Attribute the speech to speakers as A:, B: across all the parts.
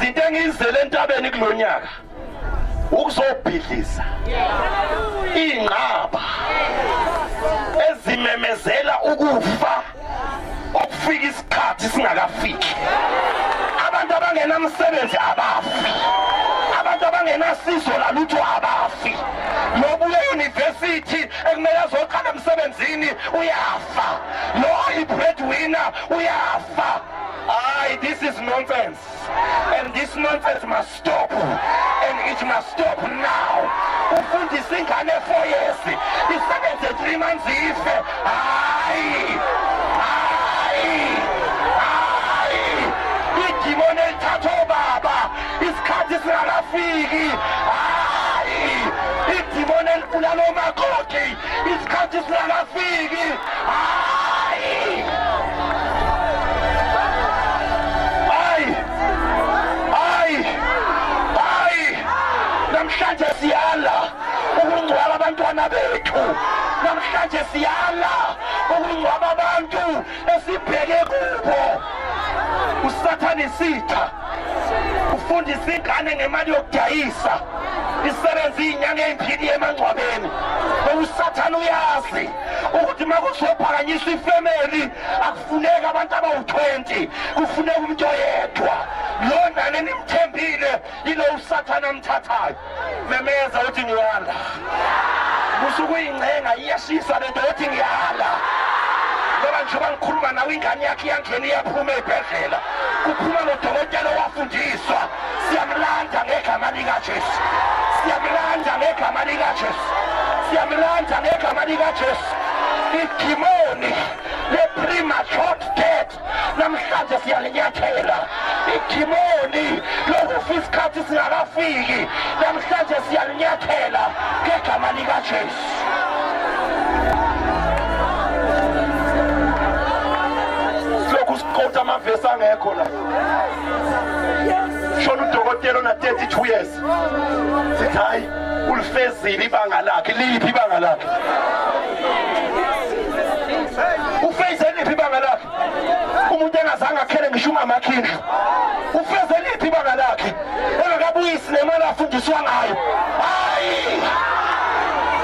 A: Izinto engizele entabeni kulonyaka ukuzobhidliza ingqaba ezimemezela ukufa okufika isikhathi singakafiki. Abantu abangenamsebenzi abafi, abantu abangenasizo lalutho abafi. Lobuye university ekumele azoqala emsebenzini uyafa, lo oyi-breadwinner uyafa. Aye, this is nonsense, and this nonsense must stop, and it must stop now. Ufundisa ingane 4 years, isebenze 3 months ife. Hayi, hayi, hayi. Idimoni elithatha obaba isikhathi singakafiki. Hayi, idimoni elibulala omakoti isikhathi singakafiki. Hayi. Namhlanje siyala ukungcwaba abantwana bethu. Namhlanje siyala ukungcwaba abantu esibheke kubo. Usathane isitha ufundisa ingane ngemali yokudayisa, isebenza inyanga eziphili emangcwabeni. Usathane uyazi ukuthi makuzophakanyiswa ifamily akufuneka abantu abawu-20, kufuneka umuntu oyedwa. Lona nenimthembile yilo usathane amthathayo. Memeza uthi ngiyala. Usukuyincenga iyashisa lento uthi ngiyala. Ngoba njengoba ngikhuluma nawe ingane yakhe iyangena iyaphuma ebhedlela, kuphuma nodokotela owafundiswa. Siyamlanda ngegama likaJesu, siyamlanda ngegama likaJesu, siyamlanda ngegama likaJesu. Idimoni le-premature death namhlanje siyalinyathela. Idimoni lokufa isikhathi singakafiki namhlanje siyalinyathela ngegama likaJesu. Silokhu siqotha amavesi angekho la. Shona udokotela ona 32 years, sithi hayi ulifezile ibanga lakhe. Liphi ibanga lakhe? Ufeze liphi ibanga lakhe? Umuntu engazange akhele ngisho umama akhe indlu, ufeze liphi ibanga lakhe? Engakabuyisi nemali afundiswa ngayo. Hayi,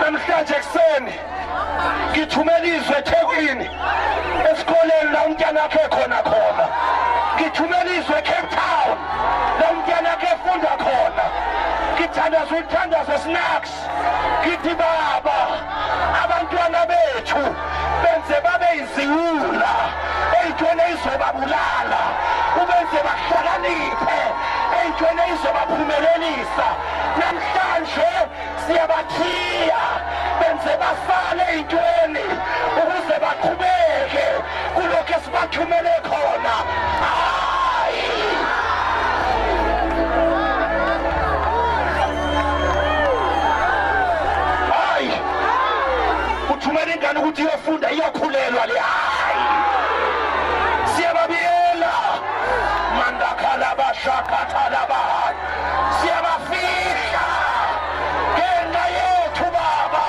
A: namhlanje ekuseni ngithumela izwe eThekwini esikoleni la umntwana akhe khona khona. Ngithumela izwe eCape Town la umntwana akhe efunda khona. Ngithandaza umthandazo snacks, ngithi baba abantwana bethu benze babe iziwula ey'ntweni ey'zobabulala, ubenze bahlakaniphe ey'ntweni ey'zobaphumelelisa. Namhlanje siyabathiya benze basale ey'ntweni ukuze baqhubeke kulokhu esibathumele khona. Hayi, hayi, uthumela ingane ukuthi iyofunda iyokhulelwa le. Hayi, siyababiyela mandakhalabashakathalabahai, siyabafihla ngenxa yethu baba.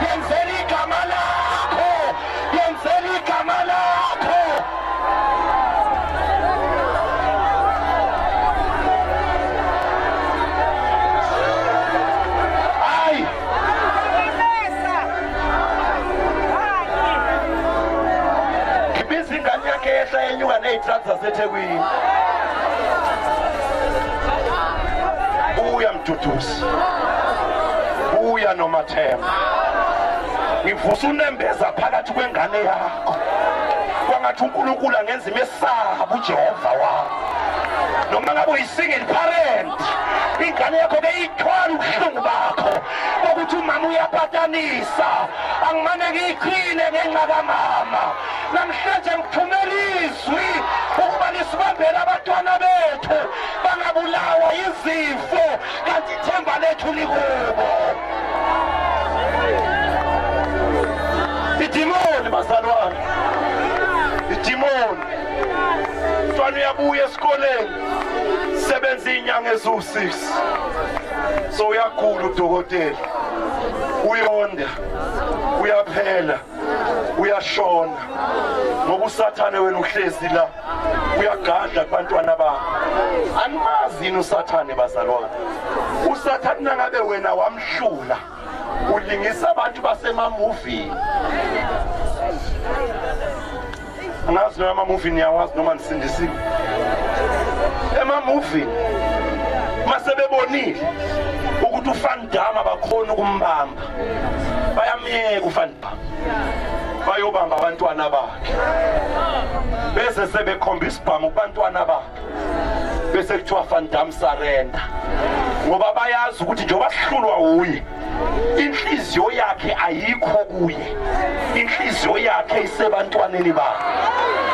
A: Yenzela igama lakho, yenzela igama lakho. Hayi, ngibiza ingane yakhe ehla enyuka ney'traki zaseThekwini. Buya Mduduzi, buya Nomathemba. Ngivusa unembeza phakathi kwengane yakho, kwangathi uNkulunkulu angenza imesaba uJehova wakho. Noma ngabe uyi-single parent, ingane yakho ke ithwala ubuhlungu bakho bokuthi umama uyapatanisa, angimane ngiyiqine ngenxa kamama. Namhlanje ngithumela izwi ukuba lisibambele abantwana bethu bangabulawa izifo, kanti ithemba lethu likubo. Idimoni bazalwane, idimoni. Mntwana uyabuya esikoleni, sebenza inyanga eziwu-6, so uyagula udokotela, uyonda, uyaphela, uyashona. Ngoba usathane wena uhlezi la uyagadla kubantwana bakho. Animazi Yazini uSathane bazalwane, uSathane nangabe wena wamhlula ulingisa abantu basemamuvini. Angazi noma amamuvini niyawazi noma nisindisiwe. Emamuvini masebebonile ukuthi uVan Damme abakhona ukumbamba, bayamyeka uVan Damme, bayobamba abantwana bakhe, bese sebekhomba isibhamu kubantwana bakhe, bese kuthiwa Van Damme surrender, ngoba bayazi ukuthi njengoba sihlulwa uye, inhliziyo yakhe ayikho kuye, inhliziyo yakhe isebantwaneni bakhe.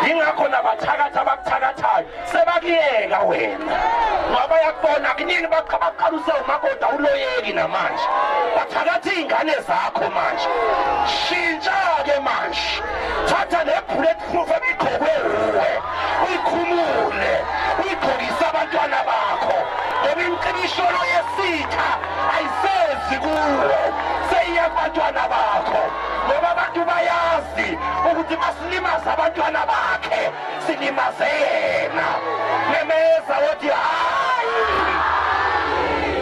A: Yingakho nabathakathi abakuthakathayo sebakuyeka wena, ngoba bayakubona kunini baqala usewumakoti awuloyeki namanje, bathakatha iy'ngane zakho manje. Shintsha-ke manje, thatha le bulletproof ebigqokwe uwe uyikhumule uyigqokise abantwana bakho, ngoba imicibisholo yesitha ayisezi kuwe, seyiya kubantwana bakho. Ngoba abantu bayazi ukuthi masilimaze abantwana bakhe silimaze yena. Memeza wothi hayi,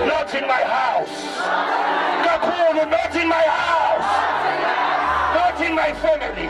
A: not in my house. Kakhulu, not in my house, not in my family.